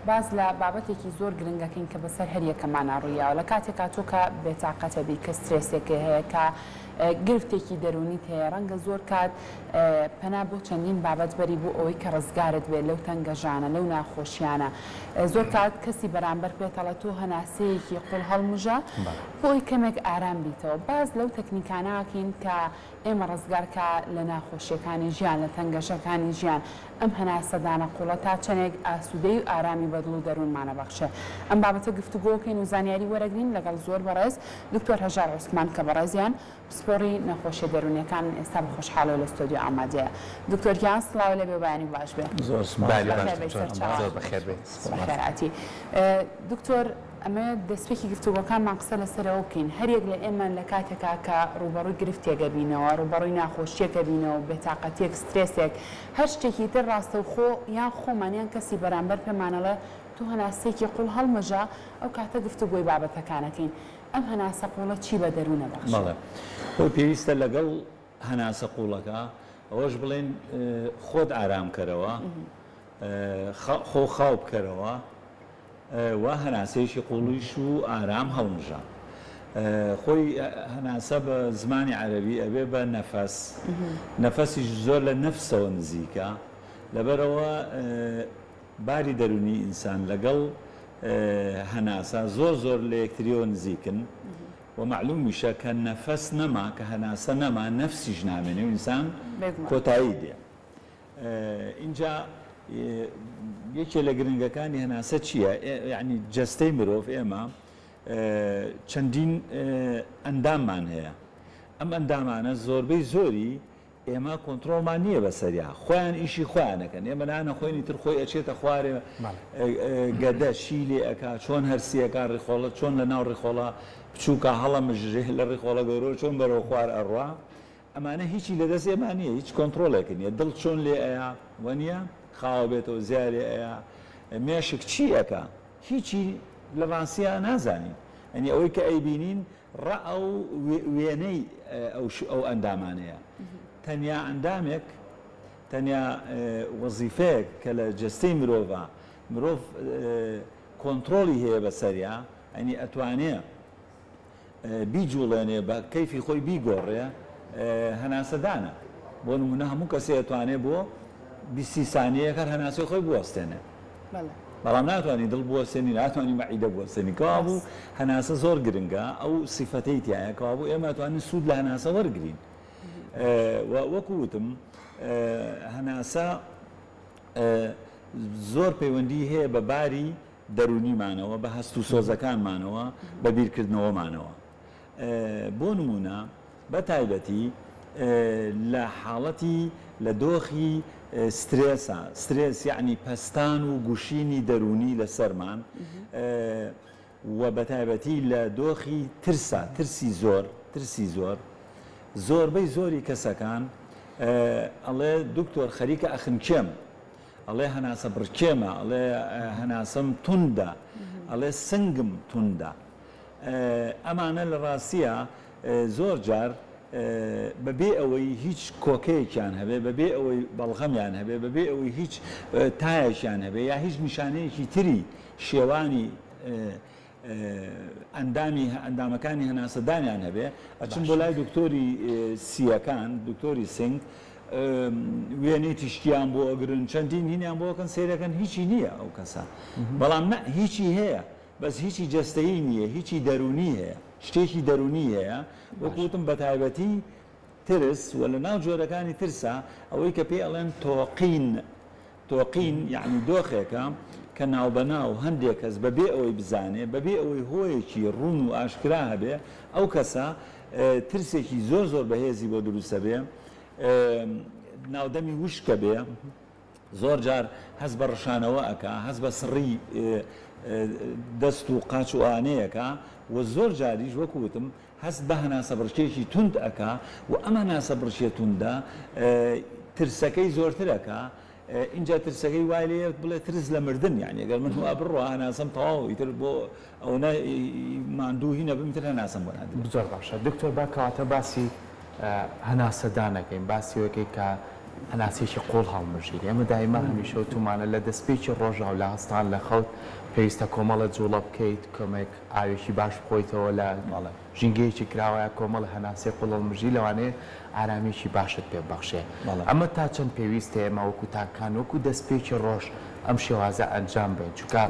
باس لە بابەتێکی زۆر گرنگ ئەکەین کە بەسەر هەر یەکەمانا ڕوویاوە لە کاتێکا تۆ کە بێتاقەتەبی کە سترێسێکت هەیە کە گرفتێکی دەروونیت هەیە ڕەنگە زۆر کات پەنا بۆ چەندین بابەت بەری بۆ ئەوەی کە ڕزگارت بێت لەو تەنگەژانە لەو ناخۆشیانە زۆر کات کەسی بەرامبەر پێتەڵێ تۆ هەناسەیەکی قوڵ هەڵمژە بۆ ئەوەی کەمێک ئارام بیتەوە باس لەو تەکنیکانە ئەکەین کە ئێمە ڕزگار کا لە ناخۆشیەکانی ژیان، لە تەنگەژەکانی ژیان، ئەم هەناسەدانە قوڵە تا چەنێک ئاسودەیی و ئارامی بە دڵ و دەروونمان ئەبەخشێ. ئەم بابەتە گفتوگۆکەین و زانیاری وەرەگرین لەگەڵ زۆر بەڕێز دکتۆر هەژار عوسمان کە بەڕێزیان پسپۆڕی نەخۆشیە دەروونیەکانن ئێستا بە خۆشحاڵیەوە لە ستۆدیۆ ئامادەیە. دکتۆر گیان سڵاو لێبێ و بەیانی باش بێ. زۆر سوپاس. بەیانی باش بەخێر بێی دکتۆر سەرچاوە. زۆر بەخێر بێیت. بەخێرهاتی. دکتۆر ئەمەوێت دەستپێکی گفتوگۆکانمان قسە لەسەر ئەوە بکەین، هەریەک لە ئێمە لە کاتێکا کە ڕووبەڕووی گرفتێک ئەبینەوە، ڕووبەڕووی ناخۆشییەک ئەبینەوە، بێتاقەتییەک، سترێسێک، هەر شتێکی تر ڕاستەوخۆ یان خۆمان یان کەسی بەرامبەر پێمان ئەڵێ تۆ هەناسەیەکی قوڵ هەڵمژە، ئەو کاتە گفتوگۆی بابەتەکان ئەکەین. ئەم هەناسە قوڵە چی بە دەروون ئەبەخشێ؟ بەڵێ. خۆی پێویستە لەگەڵ هەناسە قوڵەکە ئەوەش بڵێین خۆت ئارام کەرەوە، خۆ خاو بکەرەوە، و هەناسەیەکی قوڵیش و ئارام هەڵمژە. خۆی هەناسە بە زمانی عەرەبی ئەبێ بە نەفەس، نەفەسیش زۆر لە نەفسەوە نزیکە، لەبەرئەوە باری دەروونی ئینسان لەگەڵ هەناسە زۆر زۆر لە یەکتریەوە نزیکن و مەعلومیشە کە نەفەس نەما، کە هەناسە نەما نەفسیش نامێنێ و ئینسان کۆتایی دێ. ئینجا یەکێ لە گرنگەکانی هەناسە چییە؟ یعنی جەستەی مرۆڤ ئێمە چەندین ئەنداممان هەیە ئەم ئەندامانە زۆربەی زۆری ئێمە کۆنتترۆڵمان نییە بەسەریا خۆیان ئیشی خۆیانەکەن ئێمە نانە خۆینی تر خۆی ئەچێتە خوارێ گەدە چی لێ ئەک چۆن هەرسیەکە ڕیخۆڵە چۆن لە ناو ڕیخۆڵە بچووکە هەڵە مژرێ لە ڕیخۆڵە گەورە چۆن بەرەو خوار ئەڕوا ئەمانە هیچی لە دەست ئێمە نییە، هیچ کۆنتڕۆڵێک نییە، دڵ چۆن لێ ئەیا وەنیە خاوە بێتەوە زیا لێ ئەیا، مێشک چی ئەکا هیچی لە ڕاستیا نازانین، یانی ئەوەی کە ئەیبینین ڕەئ و وێنەی ئەو ئەندامانەیە، تەنیا ئەندامێک تەنیا وەزیفەیەک کە لە جەستەی مرۆڤا مرۆڤ کۆنتڕۆڵی هەیە بەسەریا یانی ئەتوانێ بیجوڵێنێ بە کەیفی خۆی بیگۆڕێ هەناسەدانە بۆ نمونە هەموو کەسێ ئەتوانێ بۆ 20 سانیەیەک هەر هەناسەی خۆی بوەستێنێ بەڵام ناتوانانی دڵ بوەستێنی ناتوانانی مەعیدە بوەستێنی کەوابوو هەناسە زۆر گرنگە ئەو سیفەتەی تایە کەوابوو ئێمە توانین سوود لە هەناسە وەرگین وەکو وتم هەناسە زۆر پەیوەندی هەیە بە باری دەروونیمانەوە، بە هەست و سۆزەکانمانەوە، بە بیرکردنەوەمانەوە. بۆ نموونە بە تایبەتی لە حاڵەتی لە دۆخی سترێسا، سترێس یەعنی پەستان و گوشینی دەروونی لە سەرمان و بە تایبەتی لە دۆخی ترسا، ترسی زۆر، ترسی زۆر، زۆربەی زۆری کەسەکان ئەڵێ دکتۆر خەریکە ئەخنکێم، ئەڵێ هەناسە بڕکێمە، ئەڵێ هەناسەم توندە، ئەڵێ سنگم توندە. ئەمانە لە ڕاستیا زۆر جار بە بێ ئەوەی هیچ کۆکەیەکیان هەبێ، بە بێ ئەوەی بەڵغەمیان هەبێ، بە بێ ئەوەی هیچ تایەکیان هەبێ یا هیچ نیشانەیەکی تری شێوانی ئەندامی ئەندامەکانی هەناسەدانیان هەبێ ئەچن بۆ لای دکتۆری سییەکان دکتۆری سنگ وێنەی تیشکیان بۆ ئەگرن چەندین هینیان بۆ ئەکەن سەیرەکەن هیچی نییە ئەو کەسە بەڵام نە هیچی هەیە بەس هیچی جەستەیی نییە هیچی دەروونی هەیە شتێکی دەروونی هەیە وەکو وتم بە تایبەتی ترس و لە ناو جۆرەکانی ترسا ئەوەی کە پێی ئەڵێن تۆقین تۆقین یەعنی دۆخێکە کە ناوبەناو هەندێ کەس بە بێ ئەوەی بزانێ، بە بێ ئەوەی هۆیەکی ڕوون و ئاشکرا هەبێ، ئەو کەسە ترسێکی زۆر زۆر بەهێزی بۆ دروست ئەبێ، ناودەمی وشک ئەبێ، زۆر جار هەست بە ڕشانەوە ئەکا، هەست بە سڕی دەست و قاچ و ئەوانەی ئەکا و زۆر جاریش وەکو وتم هەست بە هەناسەبڕکێکی توند ئەکا و ئەم هەناسەبڕکێ توندە ترسەکەی زۆرتر ئەکا ئینجا ترسەکەی وای لێ یەت بڵێ ترس لە مردن یانی ئەگەر من وا بڕوا هەناسەم تەواو ئیتر بۆ ئەوەنە ماندوو هی نەبم ئیتر هەناسەم بۆ نادرێ. زۆر باشە دکتۆر با کەواتە باسی هەناسەدان ئەکەین باسی ئەوەکەی کە. هەناسەیەکی قوڵ هەڵمژین. ئێمە دایمە هەمیشە وتومانە لە دەستپێکی ڕۆژا و لە هەستان لە خەوت پێویستە کۆمەڵە جوڵە بکەیت، کۆمێک ئاوێکی باش بخۆیتەوە لە ژینگەیەکی کراوەیا کۆمەڵە هەناسەی قوڵ هەڵمژی لەوانەیە ئارامییەکی باشت پێ ببەخشێ. ئەمە تا چەند پێویستە ئێمە وەکو تاکان وەکو دەستپێکی ڕۆژ ئەم شێوازە ئەنجام بەین؟ چونکە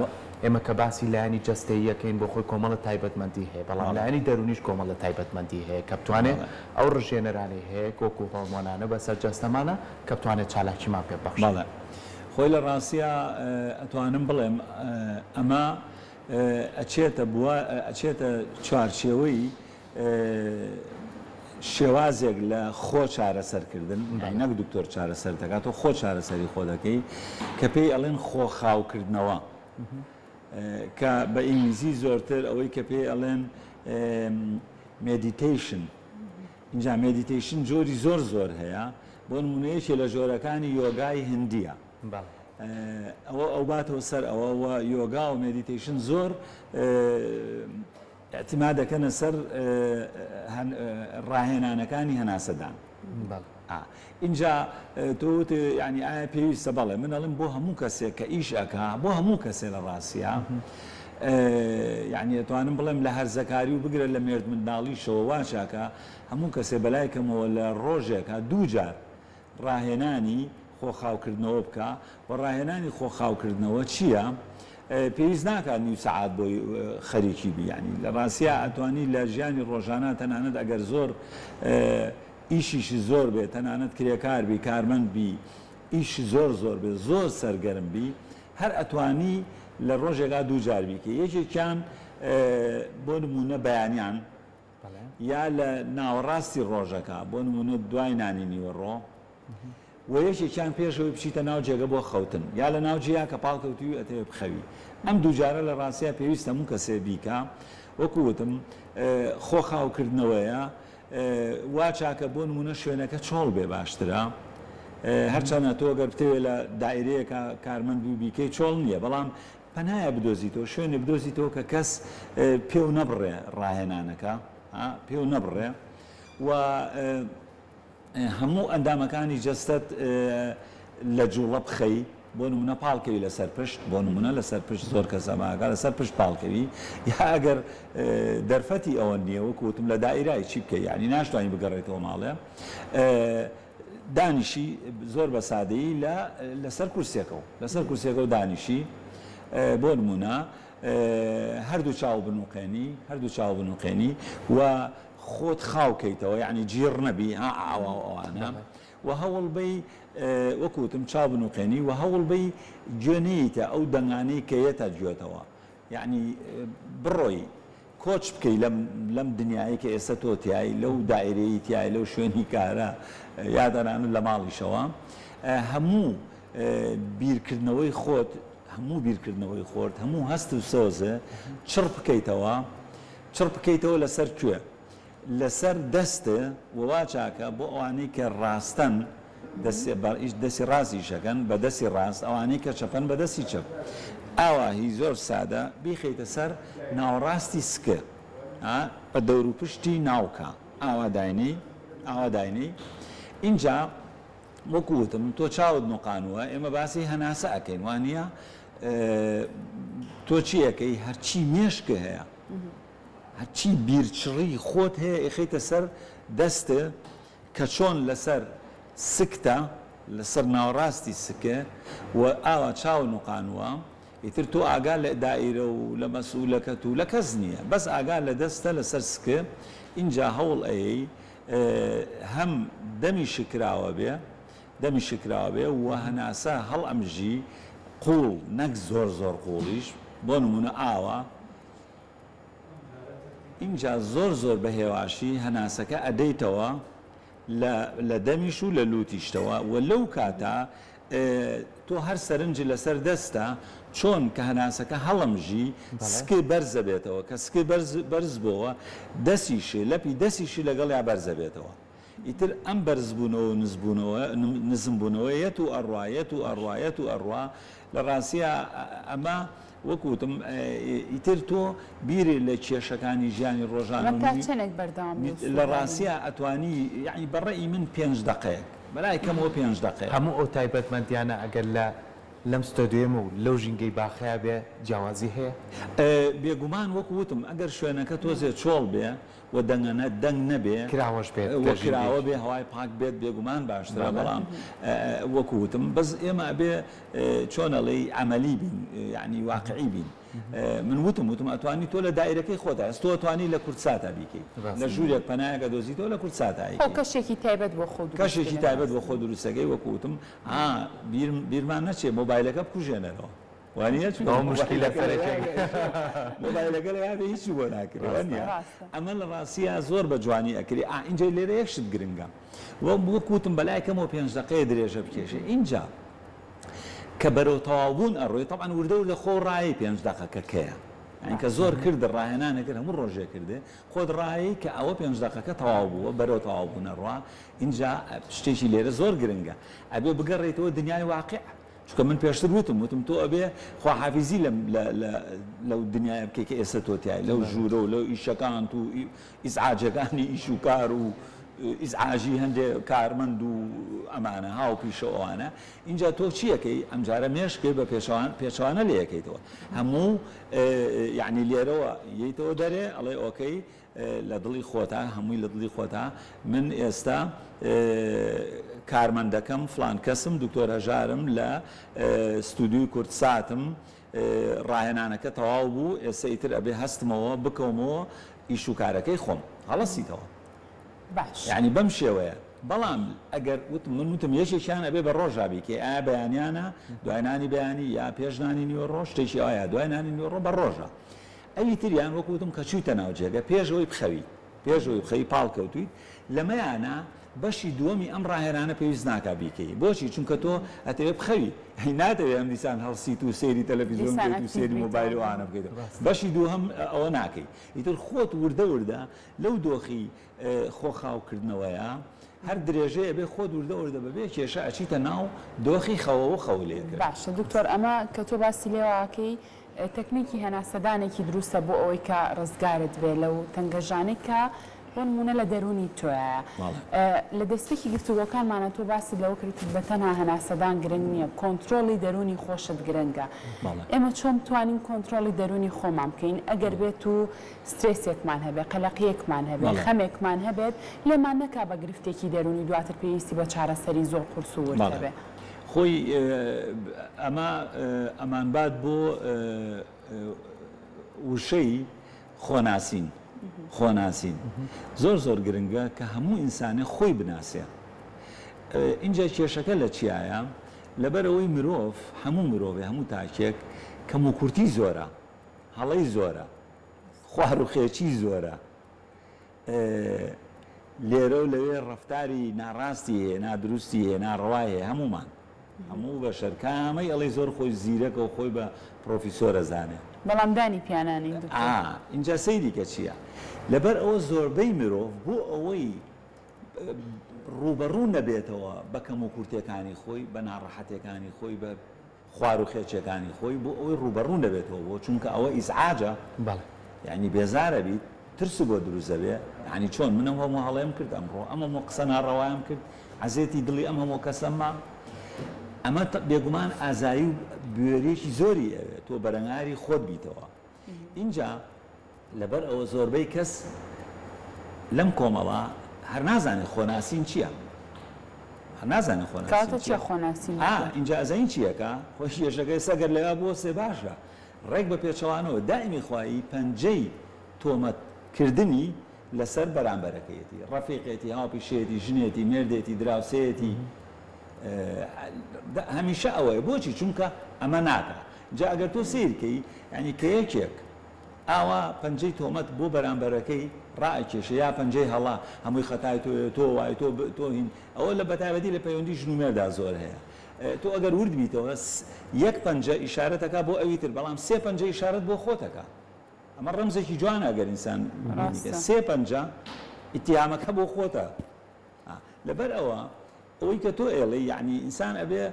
ئێمە کە باسی لایەنی جەستەیی ئەکەین بۆ خۆی کۆمەڵە تایبەتمەندی هەیە، بەڵام لایەنی دەروونیش کۆمەڵە تایبەتمەندی هەیە کە بتوانێ ئەو ڕژێنەرانەی هەیە وەکو هۆرمۆنانە بەسەر جەستەمانە کە بتوانێت چالاکیمان پێ ببەخشێ. بەڵێ. خۆی لە ڕاستیا ئەتوانم بڵێم ئەمە ئەچێتە بوا ئەچێتە چوارچێوەی شێوازێک لە خۆ چارەسەرکردن، یانی نەک دکتۆر چارەسەرت دەکات، تۆ خۆ چارەسەری خۆ دەکەی کە پێی ئەڵێن خۆ خاوکردنەوە کە بە ئینگلیزی زۆرتر ئەوەی کە پێی ئەڵێن meditation ئینجا meditation جۆری زۆر زۆر هەیە بۆ نمونە یەکێ لە جۆرەکانی یۆگای هندیە ئەوە ئەوباتەوە سەر ئەوە و یۆگا و meditation زۆر ئیعتیماد دەکەنە سەر ڕاهێنانەکانی هەناسەدان. ئینجا تۆ وت یانی ئایا پێویستە؟ بەڵێ من ئەڵێم بۆ هەموو کەسێک کە ئیش ئەکا بۆ هەموو کەسێ لە ڕاستیا یانی ئەتوانم بڵێم لە هەرزەکاری و بگرە لە مێرد منداڵیشەوە وا چاکە هەموو کەسێ بەلای کەمەوە لە ڕۆژێکا دوو جار ڕاهێنانی خۆ خاوکردنەوە بکا و ڕاهێنانی خۆ خاوکردنەوە چییە؟ پێویست ناکات نیو سەعات بۆی خەریکی بی یانی لە ڕاستیا ئەتوانی لە ژیانی ڕۆژانە تەنانەت ئەگەر زۆر ئیشیشی زۆر بێ تەنانەت کرێکار بی کارمەند بی ئیش زۆر زۆر بێ زۆر سەرگەرم بی هەر ئەتوانی لە ڕۆژێکا دوو جار بیکەی یەکێکیان بۆ نموونە بەیانیان یا لە ناوەڕاستی ڕۆژەکە، بۆ نموونە دوای نانی نیوەڕۆ، و یەکێکیان پێش ئەوەی بچیتە ناو جێگە بۆ خەوتن، یا لە ناو جێیا کە پاڵکەوتووی و ئەتەوێ بخەوی. ئەم دووجارە لە ڕاستیا پێویستە هەموو کەسێ بیکا. وەکوو وتم خۆ خاوکردنەوەیە. وا چاکە بۆ نموونە شوێنەکە چۆڵ بێ باشترە. هەرچەنە تۆ گەر بتەوێ لە دائیرەیەکا کارمەند بی و بیکەی چۆڵ نییە، بەڵام پەنایە بدۆزیتەوە، شوێنێ بدۆزیتەوە کە کەس پێو نەبڕێ ڕاهێنانەکە پێو نەبڕێ و هەموو ئەندامەکانی جەستەت لە جوڵە بخەی بۆ نمونە پاڵکەوی لەسەر پشت بۆ نمونە لەسەر پشت زۆر کەس ئەماکە لەسەر پشت پاڵکەوی یا ئەگەر دەرفەتی ئەوە نییە وەکو وتم لە دائیرای چی بکەی یعنی ناشتوانی بگەڕێتەوە ماڵێ دانیشی زۆر بە سادەیی لە لەسەر کورسیەکەو لەسەر کورسیەکەو دانیشی بۆ نمونە هەردوو چاو بنوقێنی هەردوو چاو بنوقێنی و خۆت خاو کەیتەوە یعنی جیڕ نەبی ها ئاوا و ئەوانە و هەوڵ بەی وەکو وتم چاو بنوقێنی و هەوڵ بەی گوێ نەیتە ئەو دەنگانەی کە یەتە گوێتەوە یەعنی بڕۆی کۆچ بکەی لەم لەم دنیایەی کە ئێستا تۆ تیای لەو دایرەیەی تیای لەو شوێنی کارە یا تەنانەت لە ماڵیشەوە هەموو بیرکردنەوەی خۆت هەموو بیرکردنەوەی خۆت هەموو هەست و سۆزێ چڕ بکەیتەوە چڕ بکەیتەوە لەسەر کوێ لەسەر دەست و وا چاکە بۆ ئەوانەی کە ڕاستەن دەستی ڕاست ئیشەکەن بە دەستی ڕاست ئەوانەی کە چەپەن بە دەستی چەپ ئاوا هی زۆر سادە بیخەیتە سەر ناوەڕاستی سکە بە دەوروپشتی ناوکە ئاوا داینێی ئاوا داینێی ئینجا وەکو وتم تۆ چاوت نوقانووە ئێمە باسی هەناسە ئەکەین وانییە تۆ چی ئەکەی هەرچی مێشکە هەیە هەرچی بیرچڕی خۆت هەیە ئیخەیتە سەر دەست کە چۆن لەسەر سکتە لەسەر ناوەڕاستی سکێ و ئاوا چاو نوقانوە ئیتر تۆ ئاگا لە دائیرە و لە مەسئولەکەت و لە کەس نیە بەس ئاگا لە دەستە لەسەر سکێ ئینجا هەوڵ ئەیەی هەم دەمی شکراوە بێ دەمی شکراوە بێ و هەناسە هەڵئەمژی قوڵ نەک زۆر زۆر قوڵیش بۆ نمونە ئاوا ئینجا زۆر زۆر بە هێواشی هەناسەکە ئەدەیتەوە لە لە دەمیش و لە لوتیشتەوە و لەو کاتە تۆ هەر سەرنج لەسەر دەستە چۆن کە هەناسەکە هەڵەمژی سک بەرزەبێتەوە کە سک بەرز بەرز بۆوە دەسیشی لەپی دەسیشی لەگەڵیا بەرزەبێتەوە. ئیتر ئەم بەرزبوونەوە و نزبوونەوە نزمبوونەوە یەت و ئەڕوا یەت و ئەڕوا یەت و ئەڕوا لە ڕاستیا ئەمە وەکو وتم ئیتر تۆ بیرێ لە کێشەکانی ژیانی ڕۆژانە ئەمە تا چەنێک بەردەوام بێ و لە سوودی ڕاستیا ئەتوانی یەعنی بە ڕەئی من پێنج دەقەیەک. بەلای کەمەوە پێنج دەقەیە. هەموو ئەو تایبەتمەندیانە ئەگەر لە لەم ستۆدیۆیەم و لەو ژینگەی باخەیا بێ جیاوازی هەیە؟ بێگومان وەکو وتم ئەگەر شوێنەکە تۆزێ چۆڵ بێ و دەنگەنە دەنگ نەبێ کراوەش بێت و کراوە بێ هەوای پاک بێت بێگومان باشترە بەڵام وەکو وتم بەس ئێمە ئەبێ چۆن ئەڵێی عەمەلی بین یانی واقعی بین من وتم وتم ئەتوانی تۆ لە دایرەکەی خۆتا ئێستا تۆ ئەتوانی لە کوردساتا بیکەی لە ژوورێک پەنایەک ئەدۆزیتەوە لە کوردساتا خۆ ئەیکەی کەشێکی تایبەت بۆ خۆ دروست کەشێکی کردن تایبەت بۆ خۆ دروستەکەی وەکو وتم ها بیرم بیرمان نەچێ مۆبایلەکە بکوژێنەرەوە وانیە چونکە ئەوە موشکیلە مۆبایلەکە لە سەرەکیەکە. مۆبایلەکە لە یادێ هیچی بۆ ناکرێ وانیە ڕاستە. ئەمە لە ڕاستیا زۆر بە جوانی ئەکرێ ئا ئینجا لێرە یەک شت گرنگە وەکو وتم بەلای کەمەوە پێنج دەقەیە درێژە بکێشێ ئینجا کە بەرەو تەواوبوون ئەڕۆی تەبعەن وردە وردە خۆو ڕایەی پێنج دەقەکە کەیە یانی کە زۆر کرد ڕاهێنانە کرد هەموو ڕۆژێ کردێ خۆت ڕایەی کە ئەوە پێنج دەقەکە تەواو بووە بەرەو تەواو بوون ئەڕوا ئینجا شتێکی لێرە زۆر گرنگە ئەبێ بگەڕێیتەوە دنیای واقیع چونکە من پێشتر وتم وتم تۆ ئەبێ خواحافیزی لەم لە لە لەو دنیایە بکەی کە ئێستا تۆ تیای لەو ژوورە و لەو ئیشەکانت و ئیزعاجەکانی ئیش و کار و ئیزعاجی هەندێ کارمەند و ئەمانە هاوپیشە و ئەوانە ئینجا تۆ چی ئەکەی ئەمجارە مێشکت بە پێچەوان پێچەوانە لێ ئەکەیتەوە هەموو یەعنی لێرەوە یەیتەوە دەرێ ئەڵێ okay لە دڵی خۆتا هەمووی لە دڵی خۆتا من ئێستا کارمەندەکەم فڵان کەسم دکتۆر هەژارم لە ستودیوی کوردساتم ڕاهێنانەکە تەواو بوو ئێستا ئیتر ئەبێ هەستمەوە بکەومەوە ئیش و کارەکەی خۆم هەڵەسیتەوە باش. یانی بەم شێوەیە بەڵام ئەگەر وتم من وتم یەکێکیان ئەبێ بە ڕۆژا بیکەی ئایا بەیانیانە دوای نانی بەیانی یا پێش نانی نیوەڕۆ شتێکی ئایا دوای نانی نیوەڕۆ بە ڕۆژە ئەوی تریان وەکو وتم کە چوویتە ناو جێگە پێش ئەوەی بخەوی پێش ئەوەی بخەوی پاڵ کەوتوویت لەمەیانە بەشی دووەمی ئەم ڕاهێنانە پێویست ناکا بیکەی بۆچی چونکە تۆ ئەتەوێ بخەوی ئەی ناتەوێ ئەم دیسان هەڵسیت و سەیری تەلەفیزیۆن دیسان بکەیت و active سەیری بیتەوە مۆبایل و ئەوانە بکەیت بەشی دووهەم ئەوە ناکەی ئیتر خۆت وردە وردە لەو دۆخی خۆ خاوکردنەوەیە هەر درێژەی ئەبێ خۆت وردە وردە بەبێ کێشە ئەچیتە ناو دۆخی خەوەوە خەو لێکرد. باشە دکتۆر ئەمە کە تۆ باسی لێوە ئەکەی تەکنیکی هەناسەدانێکی دروستە بۆ ئەوەی کە ڕزگارت بێ لەو تەنگەژانەی کە بۆ نموونە لە دەروونی تۆیایە. لە دەستپێکی گفتوگۆکانمانا تۆ باست لەوە کرد وتت بە تەنها هەناسەدان گرنگ نییە کۆنترۆڵی دەروونی خۆشت گرنگە. ئێمە چۆن بتوانین کۆنترۆڵی دەروونی خۆمان بکەین ئەگەر بێت و سترێسێکمان هەبێت، قەلەقییەکمان هەبێت، خەمێکمان هەبێت لێمان نەکا بە گرفتێکی دەروونی دواتر پێویستی بە چارەسەری زۆر قورس و ورد هەبێ. خۆی ئەمە ئەمانبات بۆ وشەی خۆناسین، خۆناسین زۆر زۆر گرنگە کە هەموو ئینسانێ خۆی بناسێ. ئینجا کێشەکە لە چیایە؟ لەبەرئەوەی مرۆڤ، هەموو مرۆڤێ، هەموو تاکێک کەموکورتی زۆرە، هەڵەی زۆرە، خواروخێچی زۆرە، لێرە و لەوێ ڕەفتاری ناڕاستی هەیە، نادروستی هەیە، ناڕەوای هەیە، هەموومان، هەموو بەشەر، کامەی ئەڵێی زۆر خۆی زیرەکە و خۆی بە پڕۆفیسۆر ئەزانێ. بەڵام دانی پیا نانێین دکتۆر. ئا، ئینجا سەیری کە چییە، لەبەر ئەوە زۆربەی مرۆڤ بۆ ئەوەی ڕووبەڕوو نەبێتەوە بە کەموکورتییەکانی خۆی، بە ناڕەحەتییەکانی خۆی، بە خواروخێچیەکانی خۆی بۆ ئەوەی ڕووبەڕوو نەبێتەوە بۆ چونکە ئەوە ئیزعاجە بەڵێ. یانی بێزارە بیت ترس بۆ دروست دەبێ یانی چۆن من ئەم هەموو هەڵەیەم کرد ئەمڕۆ ئەم هەموو قسە ناڕەوایەم کرد عەزێتی دڵی ئەم هەموو کەسەم ما ئەمە بێگومان ئازایی و بوێریەکی زۆری ئەوێ تۆ بەرەنگاری خۆت بیتەوە ئینجا لەبەر ئەوە زۆربەی کەس لەم کۆمەڵە هەر نازانێت خۆناسین چییە. هەر نازانێت خۆناسین کەواتە چییە خۆناسین؟ ئا ئینجا ئەزانی چییەکە؟ خۆی کێشەکە ئێستا گەر لەویا بوەستێ باشە. ڕێک بە پێچەوانەوە دائیمی خوایی پەنجەی تۆمەت کردنی لەسەر بەرامبەرەکەیەتی، ڕەفیقێتی، هاوپیشەیەتی، ژنێتی، مێردێتی، دراوسێیەتی، هەمیشە ئەوەیە. بۆچی؟ چونکە ئەمە ناکا. جا ئەگەر تۆ سەیر کەی یانی کە یەکێک ئاوا پەنجەی تۆمەت بۆ بەرامبەرەکەی ڕائەکێشێ یا پەنجەی هەڵە هەمووی خەتای تۆیە تۆ وای تۆ تۆ هین ئەوە لە بەتایبەتی لە پەیوەندی ژن و مێردا زۆر هەیە تۆ ئەگەر ورد بیتەوە یەک پەنجە ئیشارەت ئەکا بۆ ئەوی تر بەڵام سێ پەنجە ئیشارەت بۆ خۆت ئەکا ئەمە ڕەمزێکی جوانە ئەگەر ئینسان بینیکە سێ پەنجە ئیتیهامەکە بۆ خۆتە لەبەر ئەوە ئەوەی کە تۆ ئێڵێی یەعنی ئینسان ئەبێ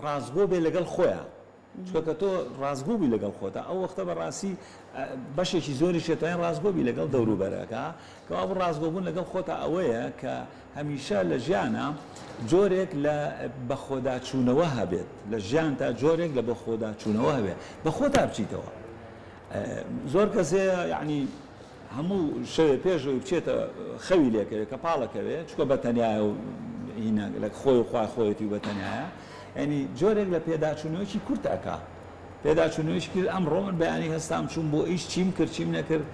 ڕاستگۆ بێ لەگەڵ خۆیا. چونکە کە تۆ ڕاستگۆ بووی لەگەڵ خۆتا ئەو وەختە بەڕاستی بەشێکی زۆریش ئەتوانی ڕاستگۆ بی لەگەڵ دەوروبەرەکە کەوابوو ڕاستگۆبوون لەگەڵ خۆتا ئەوەیە کە هەمیشە لە ژیانا جۆرێک لە بەخۆداچوونەوە هەبێت لە ژیانتا جۆرێک لە بەخۆداچوونەوە هەبێت بە خۆتا بچیتەوە زۆر کەس هەیە یعنی هەموو شەوێ پێش ئەوەی بچێتە خەوی لێکەوێ کە پاڵەکەوێ چونکە بە تەنیایە و هینە لە خۆی و خوای خۆیەتی و بە تەنیایە یعنی جۆرێک لە پێداچوونەوەکی کورت ئەکا پێداچوونەوەیش کرد ئەمڕۆ من بەیانی هەستام چووم بۆ ئیش چیم کرد چیم نەکرد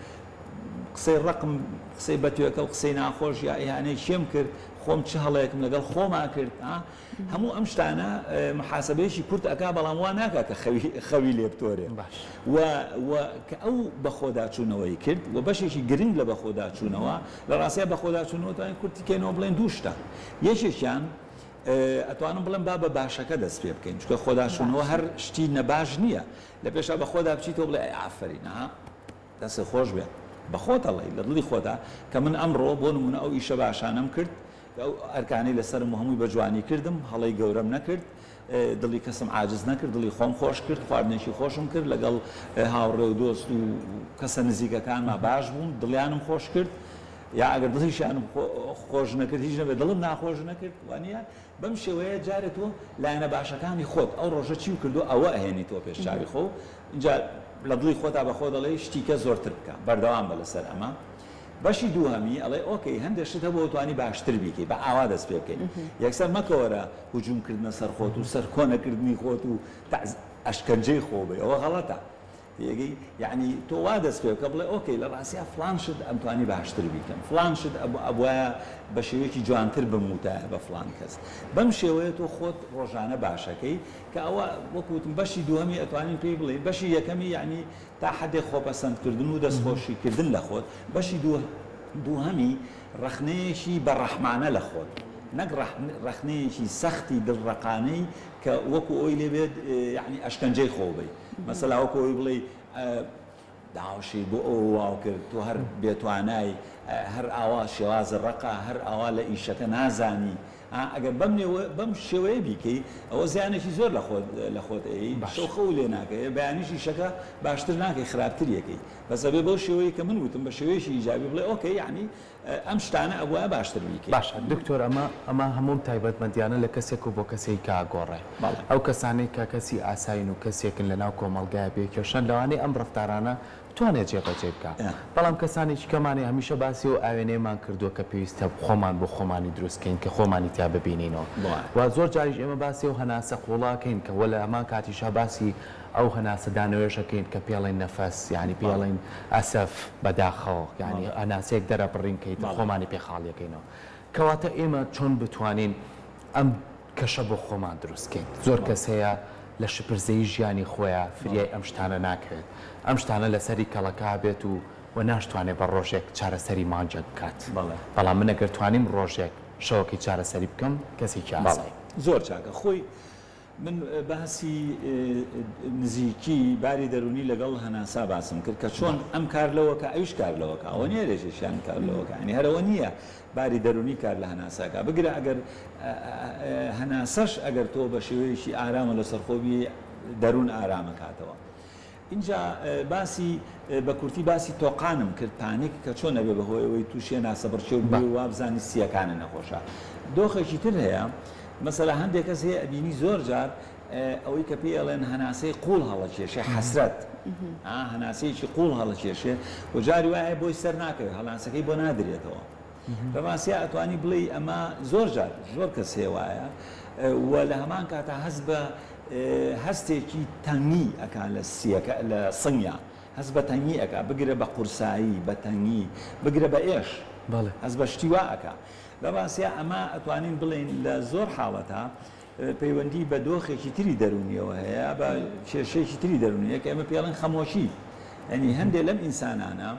قسەی ڕقم قسەی بەتوێکەڵ قسەی ناخۆش یا ئیهانەی کێم کرد خۆم چ هەڵەیەکم لەگەڵ خۆما کرد ها هەموو ئەم شتانە محاسبەیەکی کورت ئەکا بەڵام وا ناکا کە خەوی خەوی لێ بتۆرێ باش. و و کە ئەو بەخۆداچوونەوەی کرد و بەشێکی گرنگ لە بەخۆداچوونەوە لە ڕاستیا بەخۆداچوونەوە توانین کورتی کەینەوە بڵێین دوو شتە یەکێکیان ئەتوانم بڵێم با بە باشەکە دەست پێ بکەین چونکە خۆداچوونەوە هەر شتی نەباش نییە لە پێشا بە خۆدا بچیتەوە بڵێ ئەی ئافەرین ها دەستت خۆش بێ بە خۆت ئەڵێی لە دڵی خۆتا کە من ئەمڕۆ بۆ نموونە ئەو ئیشە باشانەم کرد ئەو ئەرکانەی لەسەرم بوو هەمووی بە جوانی کردم هەڵەی گەورەم نەکرد دڵی کەسم عاجز نەکرد دڵی خۆم خۆش کرد خواردنێکی خۆشم کرد لەگەڵ هاوڕێ و دۆست و کەسە نزیکەکانما باش بووم دڵیانم خۆش کرد یا ئەگەر دڵیشیانم خۆش نەکرد هیچ نەبێت دڵم ناخۆش نەکرد وانە بەم شێوەیە جارێ تۆ لایەنە باشەکانی خۆت ئەو ڕۆژە چیو کردووە ئەوە ئەهێنی تۆ پێش چاوی خۆ ئینجا لە دڵی خۆتا بە خۆ دەڵێی شتی کە زۆرتر بکە بەردەوام بە لەسەر ئەمە بەشی دووهەمی ئەڵێ okay هەندێک شت هەبوو توانی باشتر بیکەی بە ئاوا دەست پێ بکەین یەکسەر مەکەوەرە هجوم کردنە سەر خۆت و سەرکۆنەکردنی خۆت و ئەشکەنجەی خۆ بێ ئەوە غەڵەتە تێگەی؟ یەعنی تۆ وا دەست پێ بکە بڵێ okay لە ڕاستیا فڵان شت ئەمتوانی باشتر بیکەم، فڵان شت ئەبوایە بە شێوەیەکی جوانتر بموتایە بە فڵان کەس. بەم شێوەیە تۆ خۆت ڕۆژانە باشەکەی کە ئەوە وەکو وتم بەشی دووهەمی ئەتوانین پێی بڵێین بەشی یەکەمی یەعنی تا حەدێک خۆپەسەندکردن و دەستخۆشی کردن لە خۆت، بەشی دووهەمی ڕەخنەیەکی بە ڕەحمانە لە خۆت نەک ڕەخنەیەکی سەختی دڵڕەقانەی کە وەکو ئەوی لێ بێت یەعنی ئەشکەنجەی خۆ بەی. مەسەلا وەکو ئەوەی بڵێی داوشی بۆ ئەوە واو کرد تۆ هەر بێتوانای هەر ئاوا شێوازە ڕەقە هەر ئاوا لە ئیشەکە نازانی ئەگەر بەم نێوە بەم شێوەیە بیکەی ئەوە زیانێکی زۆر لە خۆت لە خۆت ئەی شەو خەو لێ ناکەی بەیانیش ئیشەکە باشتر ناکەی خراپتر یەکەی بەس ئەبێ بەو شێوەیە کە من وتم بە شێوەیەکی ئیجابی بڵێ okay یعنی ئەم شتانە ئەبوایە باشتر بیکەی. باشە دکتۆر ئەمە ئەمە هەموو ئەم تایبەتمەندیانە لە کەسێک و بۆ کەسێکی ئەگۆڕێ بەڵێ. ئەو کەسانەی کە کەسی ئاسایین و کەسێکن لە ناو کۆمەڵگایە بێ کێشەن لەوانەیە ئەم ڕەفتارانە بتوانێ جێبەجێ بکا بەڵام کەسانێکی کەمانەیە هەمیشە باسی ئەو ئاوێنەیەمان کردووە کە پێویستە خۆمان بۆ خۆمانی دروست کەین کە خۆمانی تیا ببینینەوە بەڵێ. و زۆر جاریش ئێمە باسی ئەو هەناسە قووڵە ئەکەین کە وە لە هەمان کاتیشا باسی ئەو هەناسە دانەوەیەش ئەکەین کە پێڵێن نەفەس یانی پێڵێن ئەسەف بەداخەوە یانی هەناسەیەک دەرەبڕین کە ئیتر خۆمانی پێ خاڵی ئەکەینەوە کەواتە ئێمە چۆن بتوانین ئەم کەشە بۆ خۆمان دروست کەین زۆر کەس هەیە لە شپرزەیی ژیانی خۆیا فریای ئەم شتانە ناکەوێت ئەم شتانە لەسەری کەڵەکە بێت و و ناشتوانێت بە ڕۆژێک چارەسەری مانگێک بکات بەڵام من ئەگەر توانیم ڕۆژێک شەوەکەی چارەسەری بکەم کەسێکی ئاسایی. زۆر چاکە خۆی من باسی نزیکی باری دەروونی لەگەڵ هەناسا باسم کرد کە چۆن ئەم کار لەوەکە ئەویش کار لەوەکە ئەوە نییە رێژێکیان کار لەوەکە ینی هەرەوە نییە باری دەروونی کار لە هەناساکە بگرە ئەگەر هەناسەش ئەگەر تۆ بە شێوەیەکی ئارامە لەسەر خۆبی دەروون ئارامەکاتەوە. ئینجا باسی بە کورتی باسی تۆقانم کرد panic کە چۆن ئەبێ بە هۆی ئەوەی تووشی هەناسەبڕکێ و بووی و وابزانی سییەکانت نەخۆشە. دۆخێکی تر هەیە مەسەلا هەندێک کەس هەیە ئەبینی زۆر جار ئەوەی کە پێی ئەڵێن هەناسەی قوڵ هەڵەکێشێ حەسرەت هەناسەیەکی قوڵ هەڵەکێشێ و جاری وایە بۆی سەر ناکەوێت هەناسەکەی بۆ نادرێتەوە. لە ڕاستیا ئەتوانی بڵێی ئەمە زۆر جار زۆر کەس هەیە وایە و لە هەمان کاتا هەست بە هەستێکی تەنگی ئەکا لە سیەکە لە سنگیا هەست بە تەنگی ئەکا بگرە بە قورسایی بە تەنگی بگرە بە ئێش بەڵێ هەست بە شتی وا ئەکا لە ڕاستیا ئەمە ئەتوانین بڵێین لە زۆر حاڵەتا پەیوەندی بە دۆخێکی تری دەروونیەوە هەیە بە کێشەیەکی تری دەروونیە کە ئێمە پێڵێن خەمۆکی یعنی هەندێک لەم ئینسانانە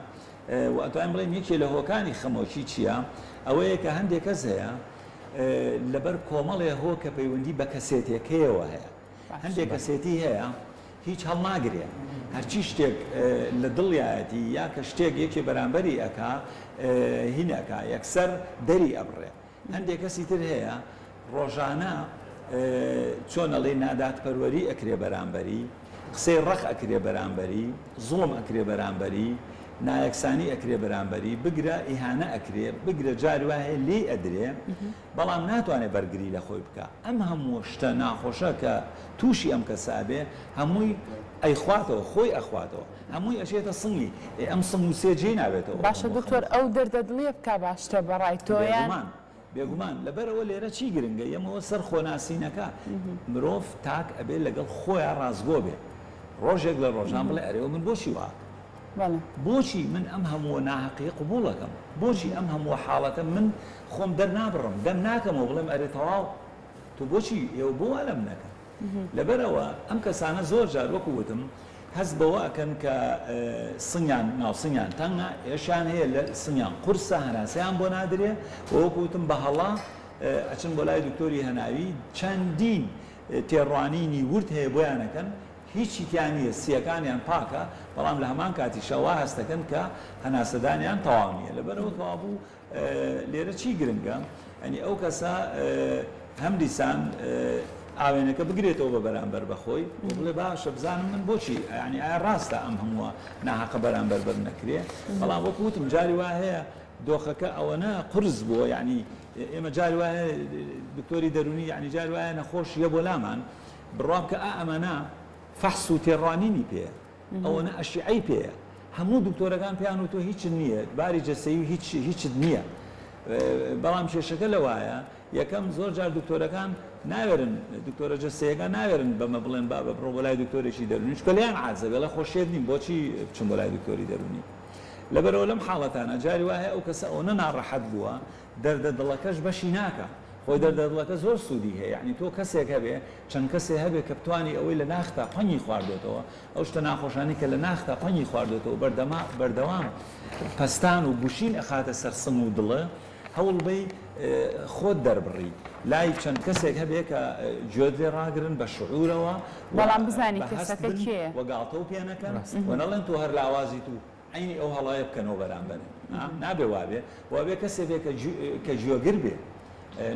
و ئەتوانین بڵێین یەکێ لە هۆکانی خەمۆکی چییە؟ ئەوەیە کە هەندێک کەس هەیە لەبەر کۆمەڵێ هۆ کە پەیوەندی بە کەسێتیەکەیەوە هەیە هەندێک کەسێتی هەیە هیچ هەڵناگرێ هەرچی شتێک لە دڵیایەتی یا کە شتێک یەکێ بەرامبەری ئەکا هین ئەکا یەکسەر دەری ئەبڕێ هەندێک کەسی تر هەیە ڕۆژانە چۆن ئەڵێی نادادپەروەری ئەکرێ بەرامبەری. قسەی ڕەق ئەکرێ بەرامبەری، زوڵم ئەکرێ بەرامبەری، نایەکسانی ئەکرێ بەرامبەری، بگرە ئیهانە ئەکرێ، بگرە جاری وا هەیە لێی ئەدرێ، بەڵام ناتوانێ بەرگری لە خۆی بکا. ئەم هەموو شتە ناخۆشە کە تووشی ئەم کەسە ئەبێ، هەمووی ئەیخواتەوە، خۆی ئەخواتەوە. هەمووی ئەچێتە سنگی. ئێ ئەم سنگ و سێ جێی نابێتەوە ئەو باشە هەموو دکتۆر خەمە. ئەو دەردە دڵیە بکا باشترە بەڕای تۆ یان؟ بێگومان. بێگومان لەبەرئەوە لێرە چی گرنگە یەمەوە سەر خۆناسینەکە مرۆڤ تاک ئەبێ لەگەڵ خۆیا ڕاستگۆ بێ ڕۆژێک لە ڕۆژان بڵێ ئەرێ من بۆچی وا بەڵێ. بۆچی من ئەم هەمووە ناهەقیە قبوڵ ئەکەم بۆچی ئەم هەمووە حاڵەتە من خۆم دەرنابڕم دەم ناکەمەوە بڵێم ئەرێ تەواو تۆ بۆچی ئێوە بۆ وا لەمن ئەکەن لەبەرئەوە ئەم کەسانە زۆر جار وەکو وتم هەست بەوە ئەکەن کە سنگیان ناوسنگیان تەنگە، ئێشیان هەیە لە سنگیان قورسە، هەناسەیان بۆ نادرێ و وەکو وتم بە هەڵە ئەچن بۆ لای دکتۆری هەناوی چەندین تێڕوانینی ورد هەیە بۆیان ئەکەن هیچی تیا نییە سییەکانیان پاکە بەڵام لە هەمان کاتیشا وا هەستەکەن کە هەناسەدانیان تەواو نییە لەبەرئەوە کەوابوو لێرە چی گرنگە یانی ئەو کەسە هەم دیسان ئاوێنەکە بگرێتەوە بە بەرامبەر بەخۆی و بڵێ باشە بزانم من بۆچی یانی ئایا ڕاستە ئەم هەمووە ناهەقە بەرامبەر بەم نەکرێ بەڵام وەکو وتم جاری وا هەیە دۆخەکە ئەوەنە قورس بووە یعنی ئێمە جاری وایە دکتۆری دەرونی یعنی جاری وایە نەخۆشیە بۆ لامان بڕوا بکە ئا ئەمانە فەحس و تێڕوانینی پێیە ئەوەنە ئەشیعەی پێیە هەموو دکتۆرەکان پێیان وتوە هیچت نییە باری جەستەیی و هیچ هیچت نییە بەڵام کێشەکە لەوایە یەکەم زۆر جار دکتۆرەکان ناوێرن دکتۆرە جەستەیەکان ناوێرن بەمە بڵێن بابە بڕۆ بۆ لای دکتۆرێکی دەرونی چونکە لێیان عاجزە بێڵێ خۆ شێت نیم بۆچی بچم بۆ لای دکتۆری دەرونی لەبەرەوە لەم حاڵەتانە جاری وایە ئەو کەسە ئەوەنە ناڕەحەت بووە دەردە دڵەکەش بەشی ناکا خۆی دەردە دڵەکە زۆر سوودی هەیە یانی تۆ کەسێک هەبێ چەند کەسێ هەبێ کە بتوانی ئەوەی لە ناختا پەنگی خواردۆتەوە ئەو شتە ناخۆشانەی کە لە ناختا پەنگی خواردۆتەوە بەردەما بەردەوام پەستان و گوشین ئەخاتە سەر سنگ و دڵ هەوڵ بەی خۆت دەربڕی لای چەند کەسێک هەبێ کە گوێت لێ ڕاگرن بە شعورەوە و بەڵام بزانی بە هەست کەسەکە بن کێیە. و گاڵتەو پێ نەکەن و نەڵێن تۆ هەر لاوازیت و عەینی ئەو هەڵەیە بکەنەوە بەرامبەرم ها نابێ وابێ وابێ کەسێ بێ کە گوێگر بێ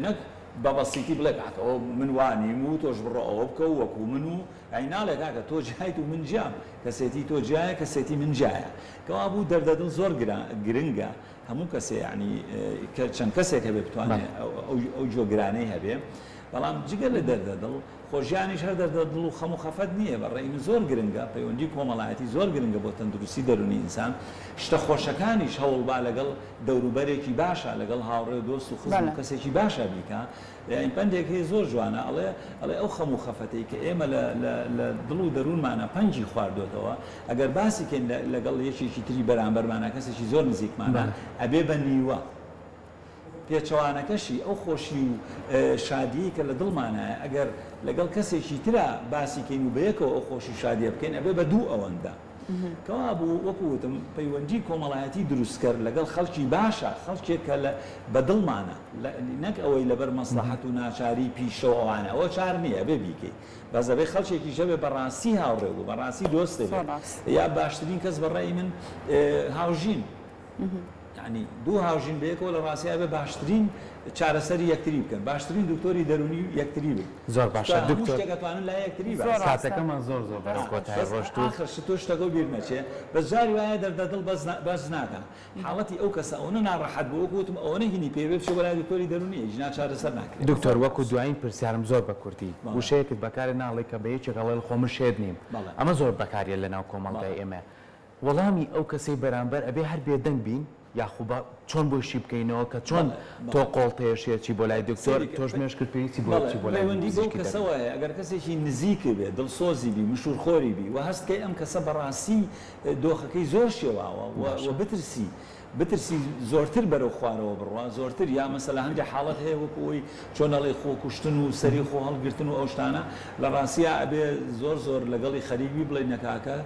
نەک بە بەسیتی بڵێ کاکە ئەوە من وانیم و تۆش بڕۆ ئەوە بکە و وەکو من و ئەی ناڵێ کاکە تۆ جیایت و من جیام کەسێتی تۆ جیایە کەسێتی من جیایە کەوابوو دەردەدڵ زۆر گرنگە هەموو کەسێ یعنی کە چەند کەسێک هەبێ بتوانێ ئەو گوێگرانەی هەبێ بەڵام جگە لە دەردەدڵ خۆ ژیانیش هەر دەردە دڵ و خەم و خەفەت نییە، بە ڕەئی من زۆر گرنگە، پەیوەندی کۆمەڵایەتی زۆر گرنگە بۆ تەندروستی دەروونی ئینسان، شتە خۆشەکانیش هەوڵبا لەگەڵ دەوروبەرێکی باشا، لەگەڵ هاوڕێ و دۆست و خزم و کەسێکی باشا بیکە، یانی پەندێک هەیە زۆر جوانە ئەڵێ ئەڵێ ئەو خەم و خەفەتەی کە ئێمە لە لە لە دڵ و دەروونمانا پەنگی خواردۆتەوە ئەگەر باسی کەین لە لەگەڵ یەکێکی تری بەرامبەرمانا کەسێکی زۆر نزیکمانا ئەبێ بە نیوە. پێچەوانەکەشی، ئەو خۆشی و شادییەی کە لە دڵمانایە، ئەگەر لەگەڵ کەسێکی ترا باسی کەین و بەیەکەوە ئەو خۆشی و شادییە بکەین، ئەبێ بە دوو ئەوەندە. کەوابوو وەکو وتم، پەیوەندیی کۆمەڵایەتی دروستکەر لەگەڵ خەڵکی باشە، خەڵکێک کە لە بە دڵمانە، نەک ئەوەی لەبەر مەسڵەحەت و ناچاری پیشە و ئەوانە، ئەوە چار نییە، ئەبێ بیکەی. بەس ئەبێ خەڵکێکیش هەبێ بەڕاستی هاوڕێ و بەڕاستی دۆستت بێ. یا باشترین کەس بە ڕەئی من هاوژین. یانی دوو هاوژین بەیەکەوە لە ڕاستیا ئەبێ باشترین چارەسەری یەکتری بکەن باشترین دکتۆری دەرونی یەکتری بن زۆر باشە چونکە هەموو دکتۆر شتێک ئەتوانن لای یەکتری زۆر باس ڕاستە. کاتەکەمان زۆر زۆر بەرەو بەس کۆتایی بەس ڕۆشت و ئاخر شت تۆ شتەکەو بیر نەچێ بەس جاری وایە دەردە دڵ بەس بەس ناکا حاڵەتی ئەو کەسە ئەوەنە ناڕەحەت بوو وەکو وتم ئەوەنە هینی پێ بێ بچێ بۆ لای دکتۆری دەرونی ئیجنا چارەسەر ناکرێ. دکتۆر وەکو دوایین پرسیارم زۆر بە کورتی بەڵێ. وشەیەکت بەکارێ ناڵێی کە بە یەکێک ئەڵێ خۆ من شێت نیم بەڵێ. ئەمە زۆر بەکاریە لەناو کۆمەڵگای بەڵێ. ئێمە وەڵامی ئەو کەسەی بەرامبەر ئەبێ هەر بێدەنگ بین یاخو با چۆن بۆی شی بکەینەوە کە چۆن بەڵێ تۆ بەڵێ قۆڵتەیەشی ئەچی بۆ لای دکتۆر سەیری کە تۆش مێشکت پێویستی بۆیە بەڵێ بچی بۆ لای پەیوەندی بەو پزیشکی دەرونی. کەسەوە هەیە ئەگەر کەسێکی نزیکت بێ دڵسۆزی بی مشورخۆری بی وە هەست کەی ئەم کەسە بەڕاستی دۆخەکەی زۆر شێواوە وە باشە. وە بترسی بترسی زۆرتر بەرەو خوارەوە بڕوا زۆرتر یا مەسەلەن هەندێ حاڵەت هەیە وەکو ئەوەی چۆن ئەڵێی خۆ کوشتن و سەری خۆ هەڵگرتن و ئەو شتانە لە ڕاستیا ئەبێ زۆر زۆر لەگەڵی خەریک بی بڵێی نە کاکە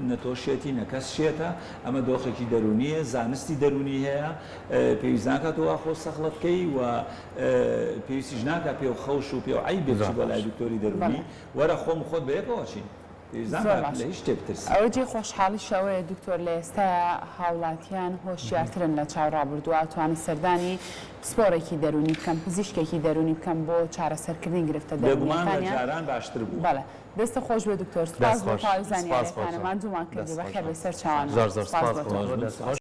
نە تۆ شێتی نە کەس شێتە، ئەمە دۆخێکی دەروونییە، زانستی دەروونی هەیە، پێویست ناکات تۆ وا خۆت سەخڵەت بکەی و پێویستیش ناکات پێو خەوش و پێو عەیب بێ بچی زۆر بۆ لای باش. دکتۆری دەروونی، بەڵێ. وەرە خۆم و خۆت بەیەکەوە ئەچین. پێویست زۆر ناکات باشە. لە هیچ شتێ بترسی. ئەوەی جێی خۆشحاڵیشە ئەوەیە دکتۆر لە ئێستایا هاوڵاتیان هۆشیارترن لە چاو ڕابردوو ئەتوانن سەردانی پسپۆڕێکی دەروونی بکەن پزیشکێکی دەروونی بکەن بۆ چارەسەرکردنی گرفتە بێگومان لە دەروونیەکانیان. جاران باشتر بووە. بەڵێ دەستت خۆش بێ دکتۆر سوپاس دەست بۆ خۆش تەواوی سپاس بۆ زانیاریەکانت تۆ ماندوومان کردی دەست خۆش بەخێر بێ بێی سەر چاوانمان زۆر زۆر سوپاس سپاس بۆ بۆ تۆ. تۆ دەست خۆش.